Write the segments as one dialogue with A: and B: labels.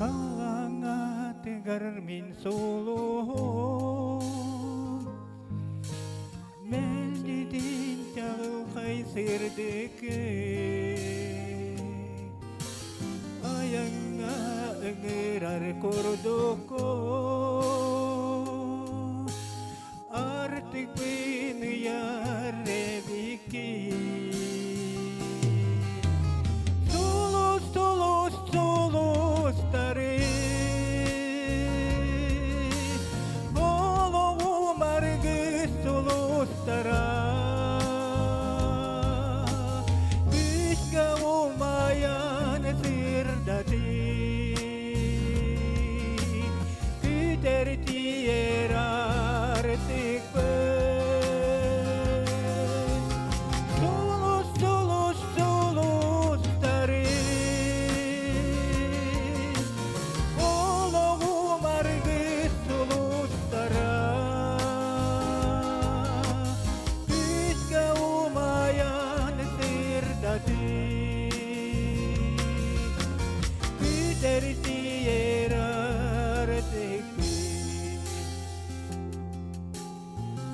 A: Халлааҥҥатыгар мин сулуһум Мэлдьитин чаҕылхай сырдыкы Айаҥҥа ыҥырар курдукку Артыкпын ыйар эбиккин Сулус, сулус, сулустары Олоҕум аргыс сулустара Күүскэ умайан сырдатыы Күтэр тиийэр артыкпын Сулус, сулус, сулустары Олоҕум аргыс сулустара Күүскэ умайан сырдатыы Күтэр тиийэр артыкпын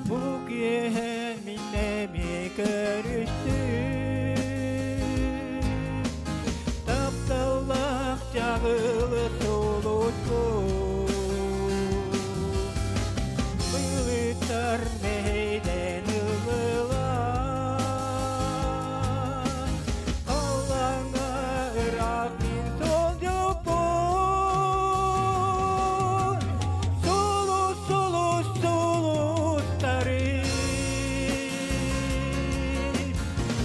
A: Бу киэһэ мин эмиэ көрүстүм Тапталлаах чаҕыл сулуспун Былыттар мэһэйдэн ыллылар Аллаҥа ыраах мин суолдьуппун Сулус, сулус, сулустары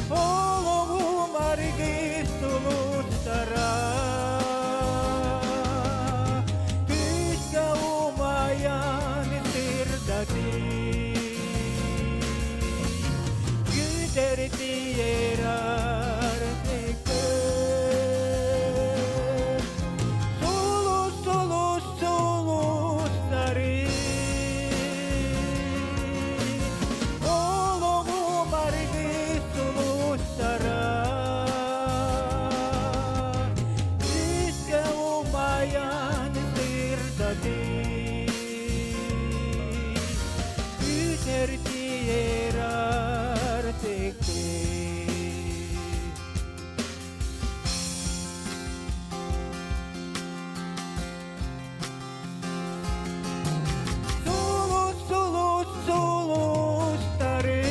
A: Олоҕум аргыс сулустара Күүскэ умайан сырдатыы Күүтэр тиийэр артыкпын Сулус, сулус, сулустары Олоҕум аргыс сулустара Күүскэ умайан сырдатыы Күүтэр тиийэр артыкпын Сулус, сулус, сулустары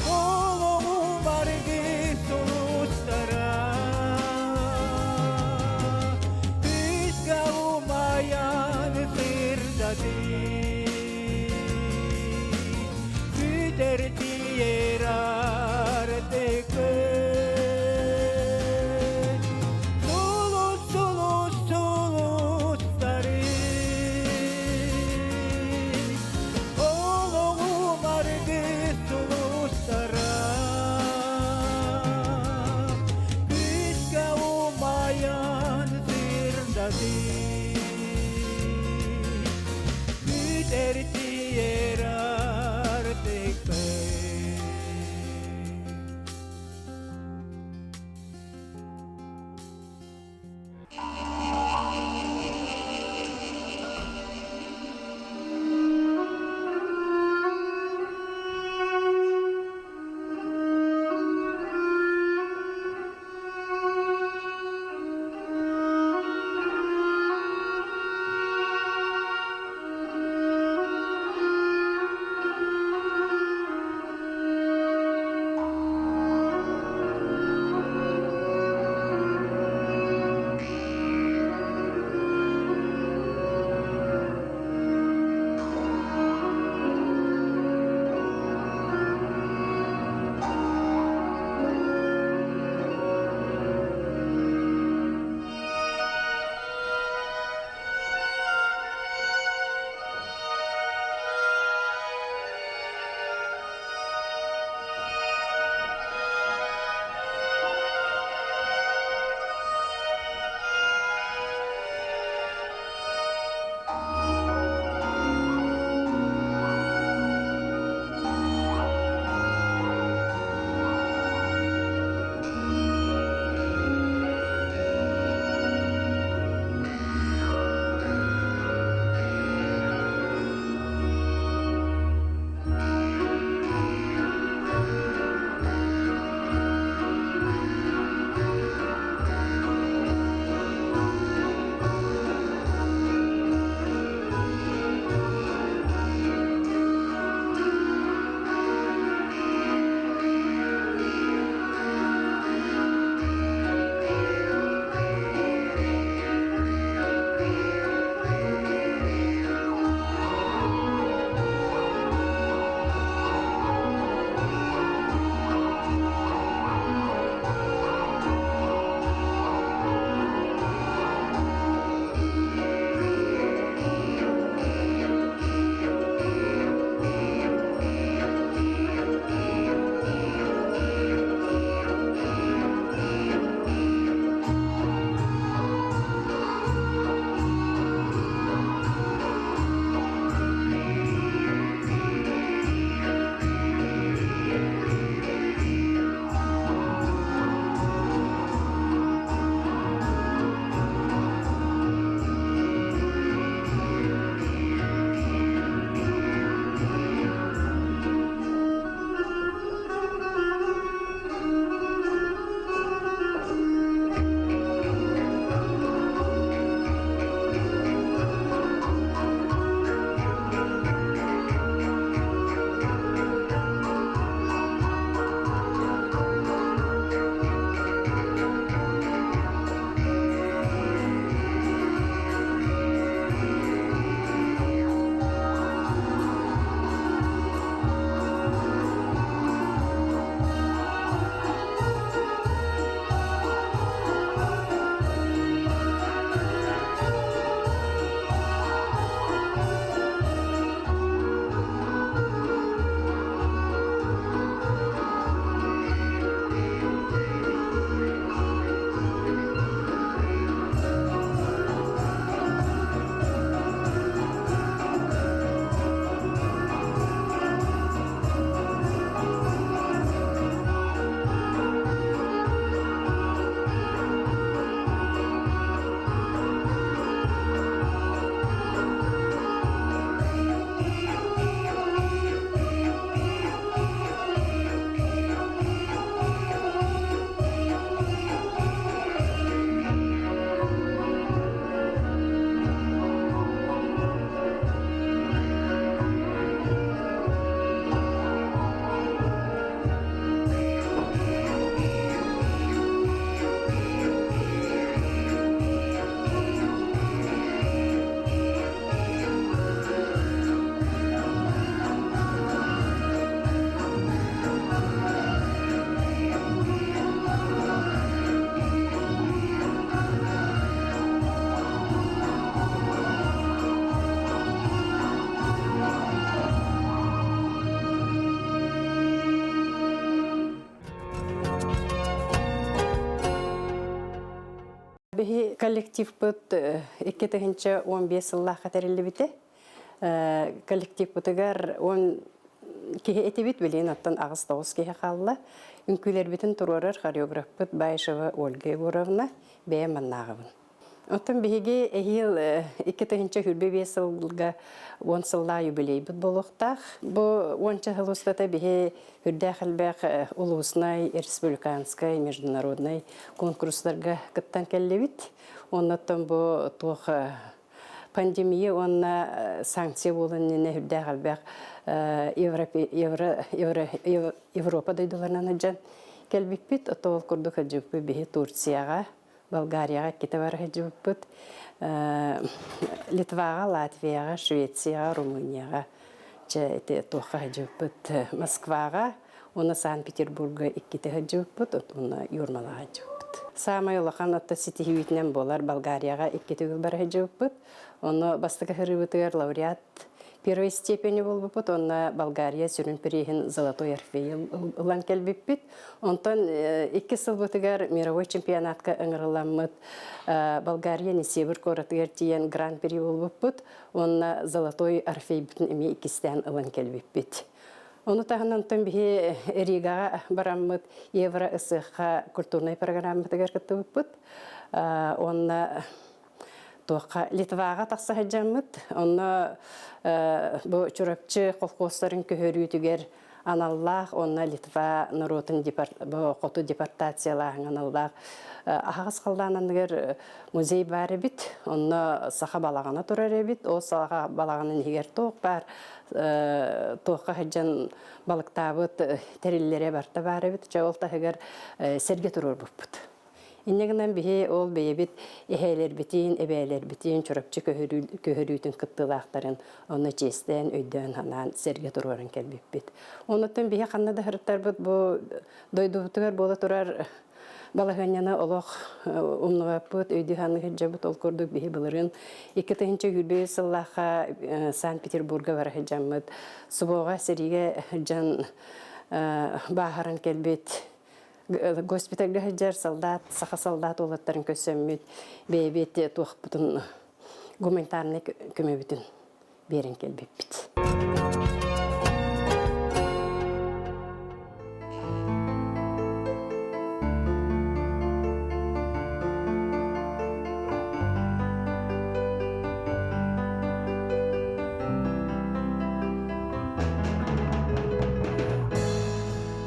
A: Олоҕум аргыс сулустара Күүскэ умайан сырдатыы Күтэр тиийэр артыкпын Сулус, сулус, сулустары Олоҕум аргыс сулустара Күүскэ умайан сырдатыы Күтэр тиийэр артыкпын
B: Биһи коллективпыт 2015 сыллаахха тэриллибитэ. Коллективпытыгар он киһи этибит, билигин оттон аҕыс-тоҕус киһи хаалла. Үҥкүүлэрбитин туруорар хореографпыт Баишева Ольга Егоровна, бэйэм маннааҕыбын. Оттон биһиги эһиил 2025 сылга 10 сыллаах юбилейбыт буолуохтаах. Бу уонча сыл устата биһи үрдээх элбэх улууснай, республиканскай, международнай конкурстарга кыттан кэллибит. Оннуттан бу туох пандемия уонна санкция буолан иннинэ үрдээх элбэх Европа дойдуларынан сылдьан кэлбиппит. Оттон ол курдук сылдьыбыппыт биһи Турцияҕа, Болгарияҕа иккитэ бара сылдьыбыппыт. Литваҕа, Латвияҕа, Швецияҕа, Румынияҕа чэ ити туохха сылдьыбыппыт Москваҕа уонна Санкт-Петербурга иккитэ сылдьыбыппыт уонна Юрмалаҕа сылдьыбыппыт. Саамай улахан отто ситиһиибитинэн буолар Болгарияҕа икки төгүл бара сылдьыбыппыт. Онно бастакы сырыыбытыгар лауреат первой степени буолбуппут уонна Болгария сүрүн приһин Золотой Орфей ылан кэлбиппит. Онтон икки сылбытыгар мировой чемпионатка ыҥырыламмыт Болгария Несебр куоратыгар тиийэн гран-при буолбуппут уонна Золотой Орфейбытын эмиэ иккистээн ылан кэлбиппит. Ону таһынан онтон биһи Ригаҕа бараммыт Евро ысыахха культурнай программатыгар кыттыбыппыт. Уонна туохха Литваҕа тахса сылдьаммыт. Онно бу Чурапчы колхозтарын көһөрүүтүгэр аналлаах уонна Литва норуотун хоту депортациялааһын аналлаах аһаҕас халлаан анныгар музей баар эбит. Онно саха балаҕана турар эбит. Ол саха балаҕанын иһигэр туох баар туохха сылдьан балыктаабыт тэриллэрэ барыта баар эбит. Чэ ол таһыгар сэргэ туруорбуппут. Инньэ гынан биһи ол бэйэбит эһээлэрбитин, эбээлэрбитин Чурапчы көһөрүүтүн кыттыылаахтарын онно чиэстээн, өйдөөн-санаан сэргэ туруоран кэлбиппит. Онуттан биһи ханна да сырыттарбыт бу дойдубутугар буола турар балаһыанньаны олох умнубаппыт, өйдүү-саныы сылдьабыт. Ол курдук биһи былырыын 2025 сыллаахха Санкт-Петербурга бара сылдьаммыт, СВО-ҕа сэриигэ сылдьан бааһыран кэлбит госпитальга сылдьар солдат, саха солдат уолаттарын көрсөммүт, бэйэбит туохпутун гуманитарнай көмөбүтүн биэрэн кэлбиппит.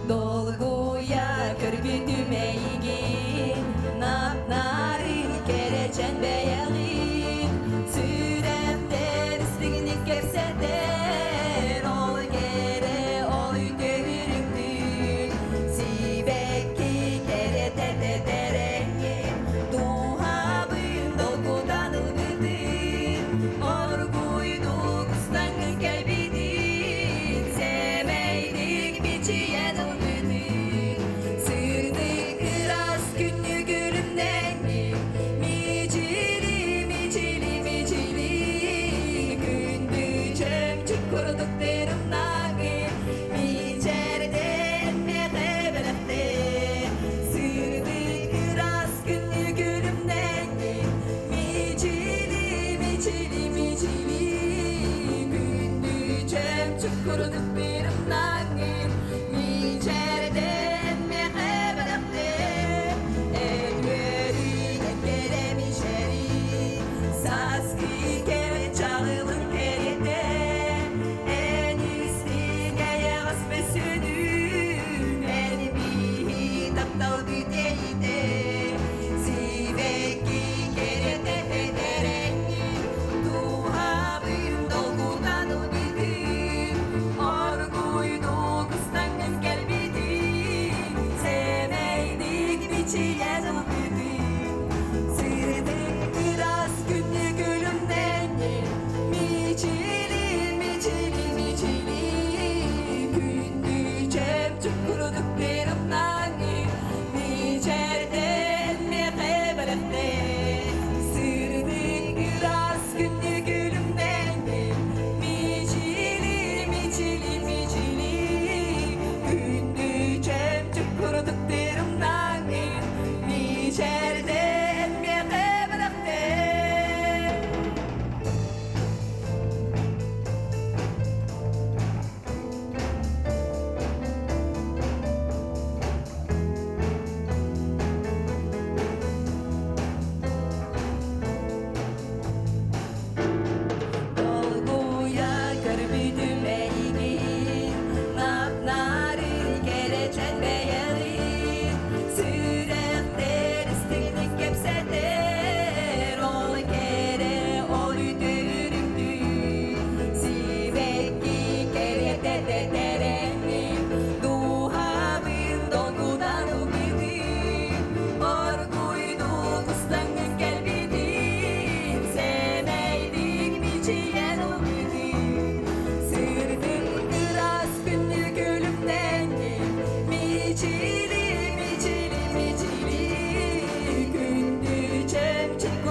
C: Долгуйа көрбүтүм эйигин, нап-нарын кэрэчэн бэйэҕин, сүрэхтэр истиҥник кэпсэтэн.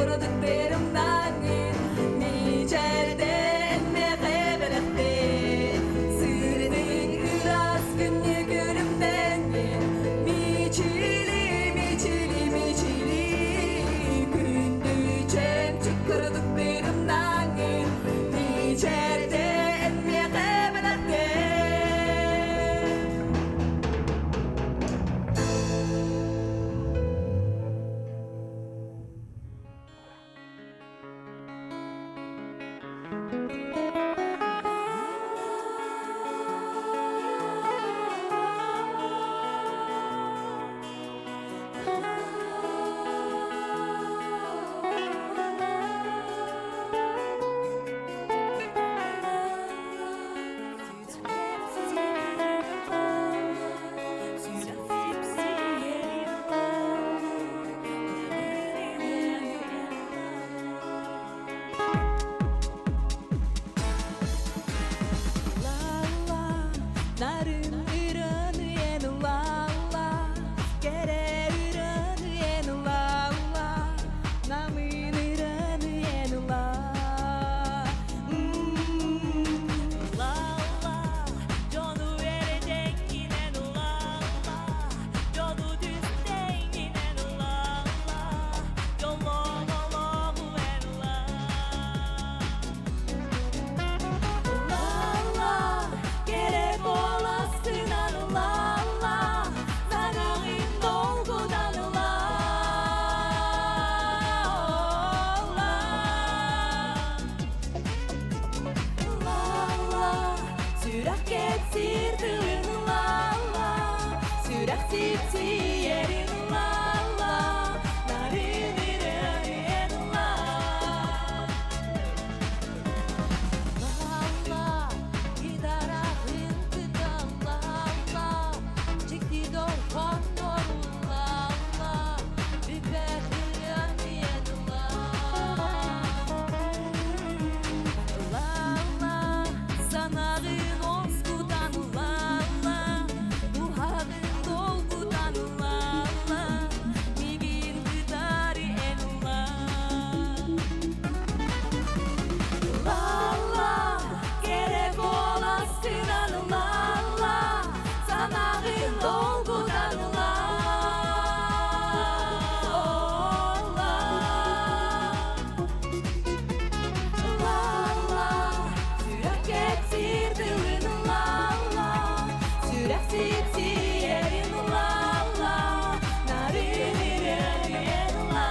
C: курдук тырымнаҥын Мичээрдэн миэхэ бэлэхтээ Сырдык ыраас күннү күлүмнэҥҥин Мичили, мичили, мичили Күндү чөмчүк курдук тырымнаҥын Мичээрдэн миэхэ бэлэхтээ. La нарын ырыаны ла-ла, кэрэ ырыаны ла-ла, намын ырыаны ла. Ла-ла, дьону эрэдэҥҥинэн ла-ла, дьону түстэҥҥинэн ла-ла, дьоллоох олоҕу эн ла. Ла-ла, кэрэ буоласкынан ла-ла, санаҕын долгутан ла-ла. Ла-ла, сүрэх кэпсиир тылын ла-ла, сүрэх сипсийэрин ла-ла, нарын ырыа ла. Ла-ла, гитаратын кытан ла-ла, дьикти дорҕооннорун ла-ла, бүппэт ырыаны ла. Ла-ла, санаҕын оскутан ла-ла, дууһаҕын долгутан ла-ла, миигин кытары эн ла. Ла-ла, кэрэ куоласкынан ла-ла, санаҕын долгутан ла-ла. Ла-ла, сүрэх кэпсиир тылын ла-ла, сүрэх сипсийэрин ла-ла, нарын ырыатын ла.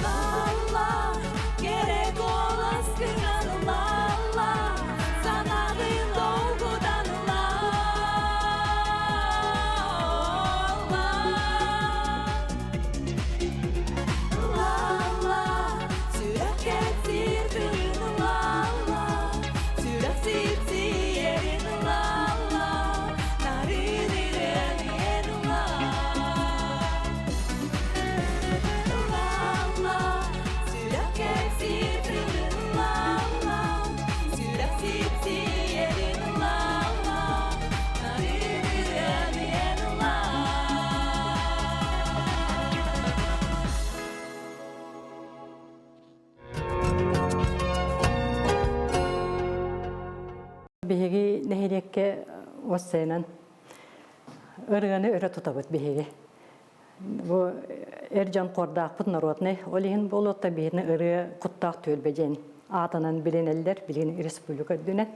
C: Ла-ла, кэрэ куоласкынан ла-ла, санаҕын долгутан ла-ла. Ла-ла, сүрэх кэпсиир тылын ла-ла, сүрэх сипсийэрин ла-ла, нарын ырыаны ла. Ла-ла, сүрэх кэпсиир тылын ла-ла, сүрэх сипсийэрин ла-ла, нарын ырыаны ла.
D: Биһиги нэһилиэккэ уоссайынан ырыаны өрө тутабыт биһиги. Бу эр дьон хордаахпыт народнай, ол иһин буолуота биһини ырыа куттаах түөлбэ диэн аатынан билинэллэр, билигин республика үрдүнэн.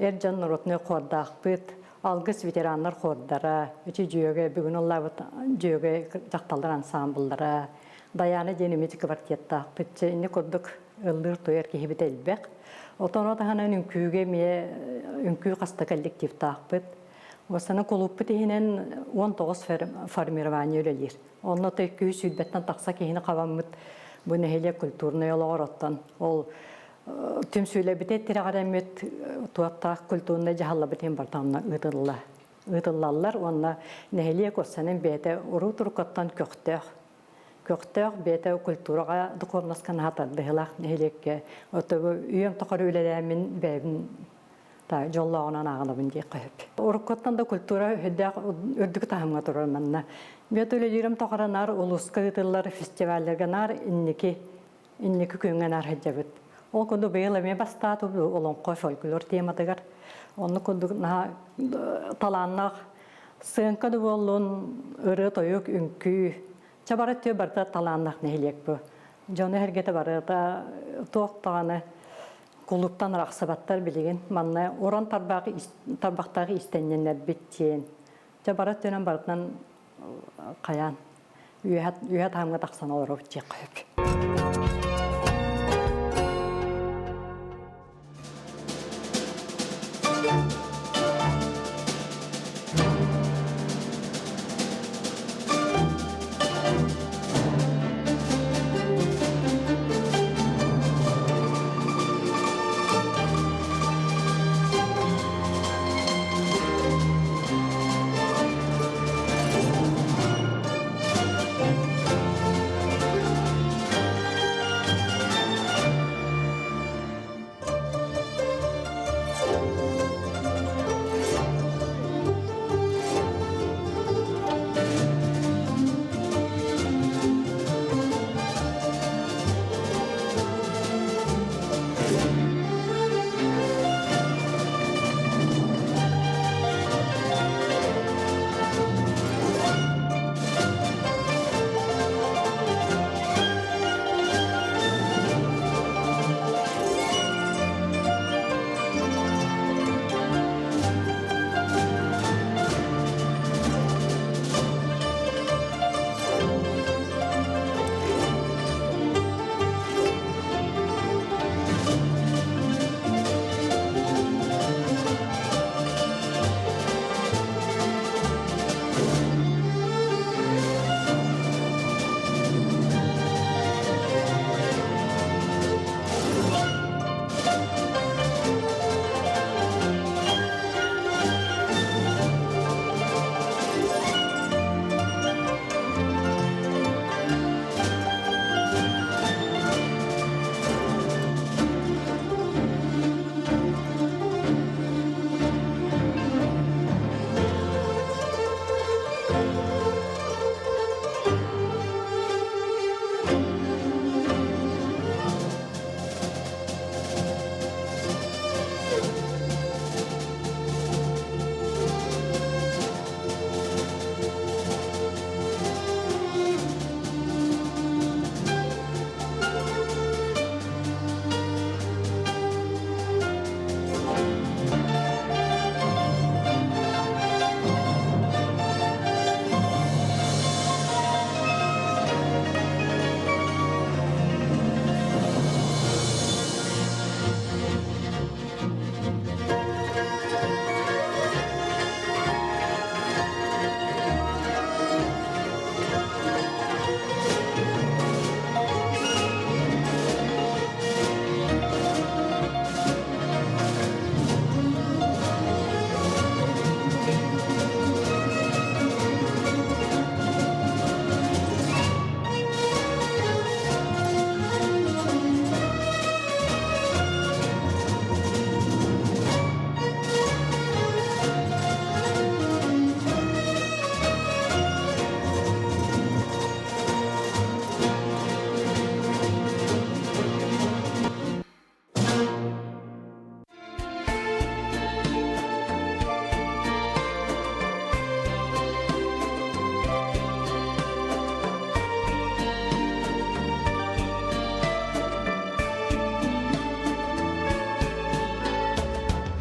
D: Эр дьон народнай хордаахпыт, алгыс ветераннар хордара, үчү дьүөгэ, бүгүн ыллаабыт дьүөгэ дьахталлар ансаамбыллара, Дайаана диэн эмиэ квартеттаахпыт. Чэ, инни курдук ыллыыр-туйар киһибит элбэх. Отон таһынан үҥкүүгэ эмиэ үҥкүү хаста коллективтаахпыт. Уоссана кулууппут иһинэн 19 формирование үлэлиир. Онно күүс сүүрбэттэн тахса киһини хабаммыт бу нэһилиэк культурнай олоҕор оттон ол түмсүүлэбитэ тирэҕирэммит туохтаах культурнай дьаһаллабыт иһин барытын ыытылла ыытыллаллар уонна нэһилиэк уоссанын бэйэтэ уруу туруккаттан көхтөөх көхтөөх бэйэтэ культураҕа духовноска наһаа нэһилиэккэ отобу үйэм тухары үлэлээммин бэйэбин та дьоллооҕунан ааҕынабын диэххэ сөп. Уруккуттан да культура үрдээх үрдүк таһымҥа турар манна. Бэт үлэлиирим тухары наар улууска ыытыллар фестивалларга наар инники инники күҥҥэ наар сылдьабыт. Ол курдук быйыл эмиэ бастаатым олоҥхо фольклор тематыгар. Оннук курдук наһаа талааннаах сценка да буоллун, ырыа-тойук, үҥкүү. Чэ бары өттүгэр барыта талааннаах нэһилиэк бу. Дьону эһэргэтэ барыта туох даҕаны кулууптан арахсыбаттар билигин. Манна уран тарбах тарбахтаах иистэнньэннэрбит диэн. Чэ бары өттүнэн барытынан хайаан үөһэ таһымҥа тахсан олоробут диэххэ сөп.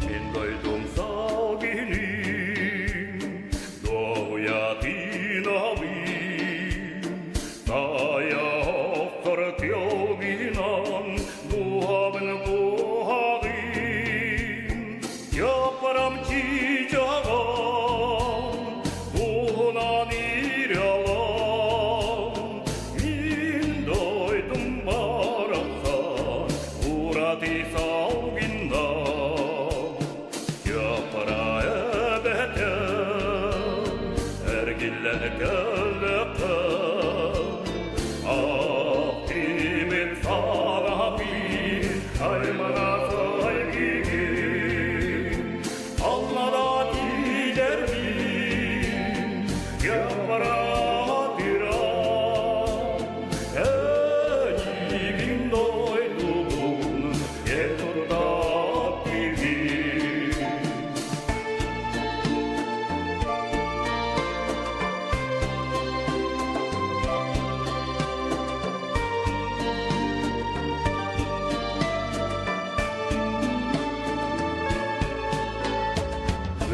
E: Мин дойдум салгынын, дуоһуйа тыынабын, Тайахтар тыалгынан дууһабын куһаҕын, Япарам чыычааҕа.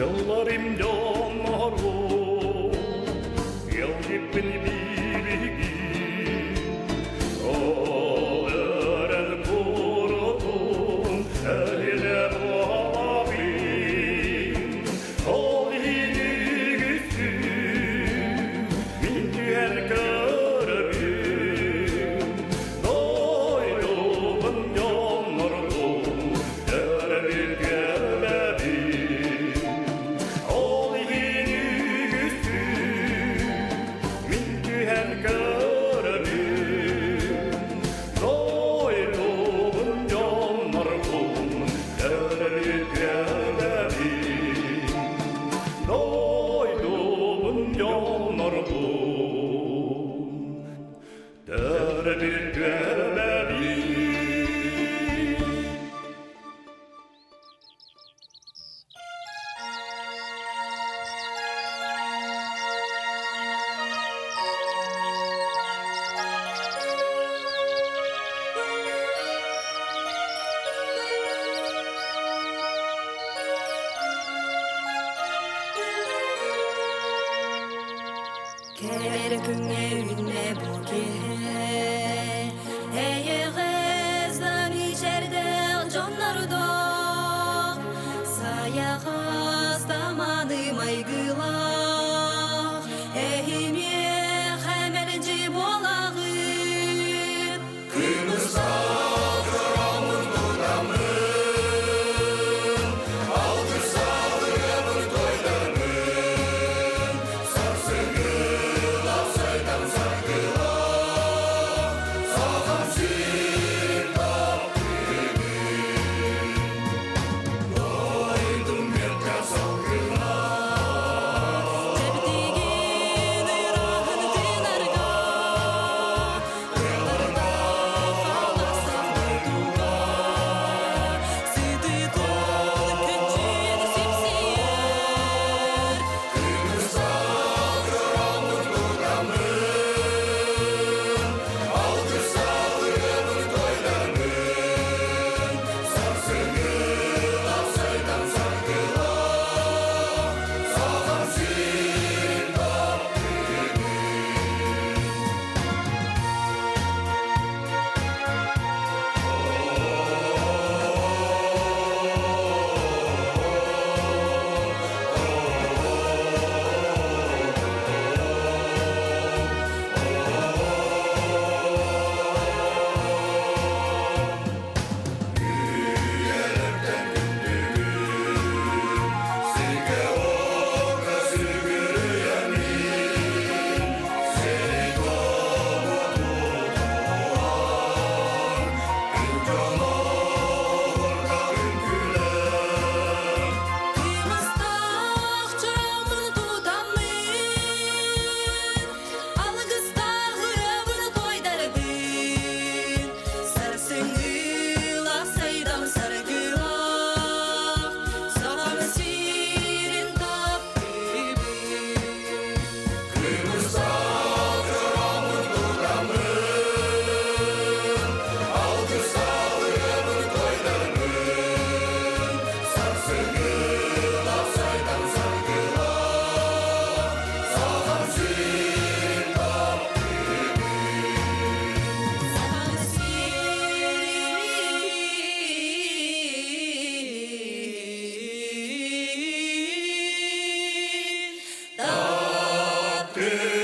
E: Yıllarım donmaru, yıl gittin bilgi, Ол эрэл курутун эле буолабын, Ол иһигиттин мин түһэн көрөбүн, Дойдубун дьоннорбун төрөбүт күөлэбин. Ол иһин үгүстүк мин түһэн көрөбүн, Дойдубун дьоннорбун төрөбүт күөлэбин. Дойдубун дьоннорбун төрөбүт күөлэбин.
C: Кэрэ күҥҥэ үүннэ бу киэһэ, Эйэҕэс да мичээрдээх дьоннордоох, Сайаҕас да мааны майгылаах, Эһимиэхэ мэлдьи буолаҕыт. Чэбдигин ырааһын тыынарга, Тыалардаах алахсан дойдуга, Сытытын көччүйэн сипсийэр. Кыймастаах чоромун тутаммын, Алгыстаах ырыабын туойдарбын, Сарсыҥҥылаах сайдам саргылаах, Сахам сирин таптыыбын. Сахам сирин таптыыбын.